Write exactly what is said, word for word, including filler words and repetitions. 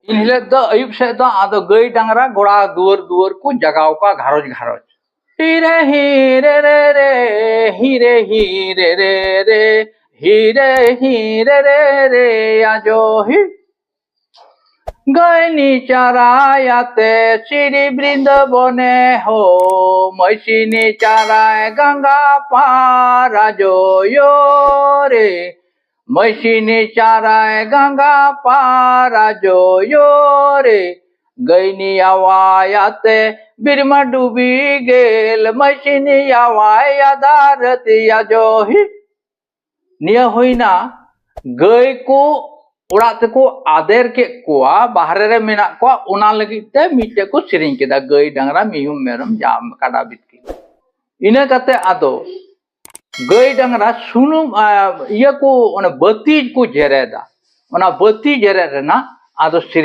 ᱮᱱᱦᱤᱞᱳᱜ ᱫᱚ ᱟᱹᱭᱩᱵ ᱥᱮᱫ ᱫᱚ ᱟᱫᱚ ᱜᱟᱹᱭ ᱰᱟᱝᱨᱟ ᱜᱚᱲᱟ ᱫᱩᱣᱟᱹᱨ ᱫᱩᱣᱟᱹᱨ ᱠᱚ ᱡᱟᱜᱟᱣ ᱠᱚᱣᱟ ᱜᱷᱟᱨᱚᱸᱡᱽ ᱜᱷᱟᱨᱚᱸᱡᱽ᱾ ᱦᱤᱨᱮ ᱦᱤᱨᱮ ᱨᱮ ᱨᱮ, ᱦᱤᱨᱮ ᱦᱤᱨᱮ ᱨᱮ ᱨᱮ, ᱦᱤᱨᱮ ᱦᱤᱨᱮ ᱨᱮ ᱨᱮ, ᱟᱡᱚ ᱦᱤ᱾ ᱜᱟᱹᱭᱱᱤ ᱪᱟᱨᱟᱭᱟᱛᱮ ᱥᱤᱨᱤ ᱵᱨᱤᱱᱫᱟᱵᱚᱱᱮ ᱦᱳ, ᱢᱟᱹᱥᱤᱱᱤ ᱪᱟᱨᱟᱭ ᱜᱟᱝᱜᱟ ᱯᱟᱨᱟ ᱡᱚᱭᱚ ᱨᱮ, ᱢᱟᱹᱥᱤᱱᱤ ᱪᱟᱨᱟᱭ ᱜᱟᱝᱜᱟ ᱯᱟᱨᱟ ᱡᱚᱭᱚ ᱨᱮ, ᱜᱟᱹᱭᱱᱤ ᱟᱣᱟᱭᱟᱛᱮ ᱵᱤᱨᱢᱟ ᱰᱩᱵᱤ ᱜᱮᱞ, ᱢᱟᱹᱥᱤᱱᱤ ᱟᱣᱟᱭᱟ ᱫᱟᱨᱟᱹᱛᱤᱭᱟ ᱡᱚᱦᱤ᱾ ᱱᱤᱭᱟᱹ ᱦᱩᱭᱱᱟ ᱜᱟᱹᱭ ᱠᱚ ᱚᱲᱟᱜ ᱛᱮᱠᱚ ᱟᱫᱮᱨ ᱠᱮᱫ ᱠᱚᱣᱟ, ᱵᱟᱦᱨᱮ ᱨᱮ ᱢᱮᱱᱟᱜ ᱠᱚᱣᱟ, ᱚᱱᱟ ᱞᱟᱹᱜᱤᱫ ᱛᱮ ᱢᱤᱫᱴᱮᱡ ᱠᱚ ᱥᱮᱨᱮᱧ ᱠᱮᱫᱟ, ᱜᱟᱹᱭ ᱰᱟᱝᱨᱟ ᱢᱤᱦᱩ ᱢᱮᱨᱚᱢ ᱡᱟᱢ ᱠᱟᱰᱟ ᱵᱤᱛᱠᱤᱞ᱾ ᱤᱱᱟᱹ ᱠᱟᱛᱮ ᱟᱫᱚ ᱜᱟᱹᱭ ᱰᱟᱝᱨᱟ ᱥᱩᱱᱩᱢ, ᱟ, ᱤᱭᱟᱹ ᱠᱚ, ᱚᱱᱟ ᱵᱟᱹᱛᱤ ᱠᱚ ᱡᱮᱨᱮᱫᱟ, ᱚᱱᱟ ᱵᱟᱹᱛᱤ ᱡᱮᱨᱮᱫ ᱨᱮᱱᱟᱜ ᱟᱫᱚ ᱥᱮᱨᱮᱧ